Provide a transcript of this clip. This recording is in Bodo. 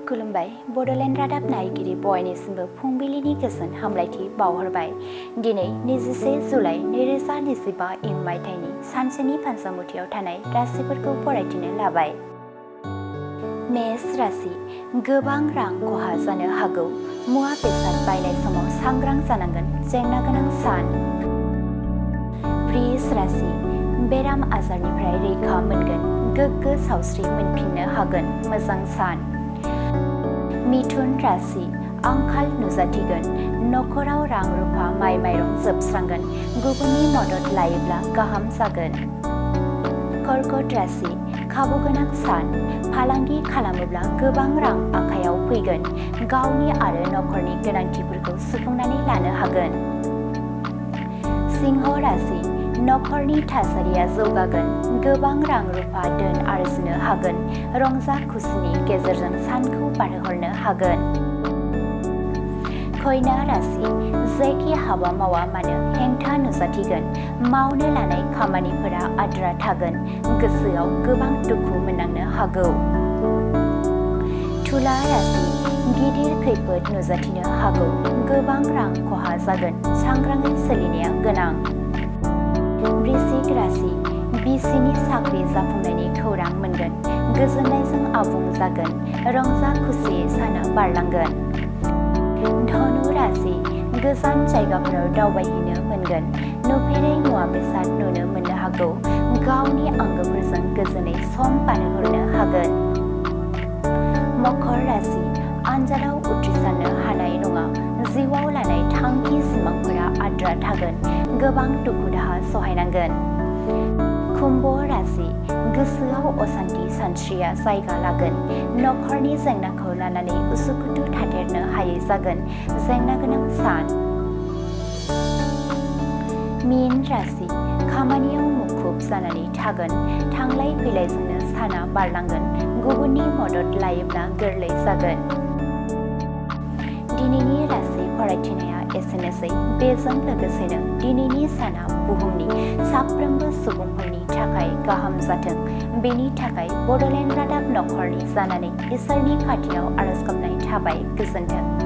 खुलुमबाय बड'लेण्ड रादाब नायगिरि बयनिसिमबो फुंबिलिनि गोजोन हामलायथि बावहरबाय। दिनै 21 जुलाइ 2025 इं मायथाइनि सानसेनि फानजामुथियाव थानाय राशिफोरखौ फरायथिनो लाबाय। मेष राशि गोबां रां खहा जानो हागौ। मुवा बेसाद बायनाय समाव सांग्रां जानांगोन। जेंना गोनां सान। वृष राशि बेराम आजारनिफ्राय रैखा मोनगोन। गोग्गो सावस्रि मोनफिननो हागोन। मोजां सान। मिथुन राशि आंखाल नुजाथिगोन। नखराव रां रुफा माइ माइरं जोबस्रांगोन। गुबुननि मदद लायोब्ला गाहाम जागोन। कर्कट राशि खाबु गोनां सान। फालांगि खालामोब्ला गोबां रां आखायाव फैगोन। गावनि आरो नखरनि गोनांथिफोरखौ सुफुंनानै लानो हागोन। सिंह राशि नखरनि थासारिया जौगागोन। गोबां रां रुफा धोन आरजिनो हागोन। रंजा खुसिनि गेजेरजों सानखौ बारहोहरनो हागोन। कन्या राशि जेखि हाबा मावा मानो हेंथा नुजाथिगोन। मावनो लानाय खामानिफोरा आद्रा थागोन। गोसोआव गोबां दुखु मोननांनो हागौ। तुला राशि गिदिर खैफोद नुजाथिनो हागौ। गोबां रां खहा जागोन। सांग्राङै सोलिनाया गोनां। वृश्चिक राशि बिसिनि साख्रि जाफुंनायनि खौरां मोनगोन। गोजोननायजों आबुं जागोन। रंजा खुसियै साना बारलांगोन। धनु राशि गोजान जायगाफोराव दावबायहैनो मोनगोन। नुफेरै मुवा बेसाद नुनो मोननो हागौ। गावनि आंगोफोरजों गोजोनै सम बारहोहरनो हागोन। मकर राशि आनजादाव उथ्रिसारनो हानाय नङा। जिउआव लानाय थांखि सिमांफोरा आद्रा थागोन। गोबां दुखु दाहा सहायनांगोन। कुम्भ राशि गोसोआव असान्थि सानस्रिया जायगा लागोन। नखरनि जेंनाखौ लानानै उसुखुथु थाथेरनो हायै जागोन। जेंना गोनां सान। मीन राशि खामानियाव मुखुब जानानै थागोन। थांलाय फैलायजोंनो साना बारलांगोन। गुबुननि मदद लायोब्ला गोरलै जागोन। दिनैनि राशि फरायथिनाया एसेनोसै। बेजों लोगोसेनो दिनैनि साना बुहुमनि साफ्रोमबो सुबुंफोरनि थाखाय गाहाम जाथों। बेनि थाखाय बड'लेण्ड रादाब नखरनि जानानै इसोरनि खाथियाव आरज गाबनाय थाबाय। गोजोन्थों।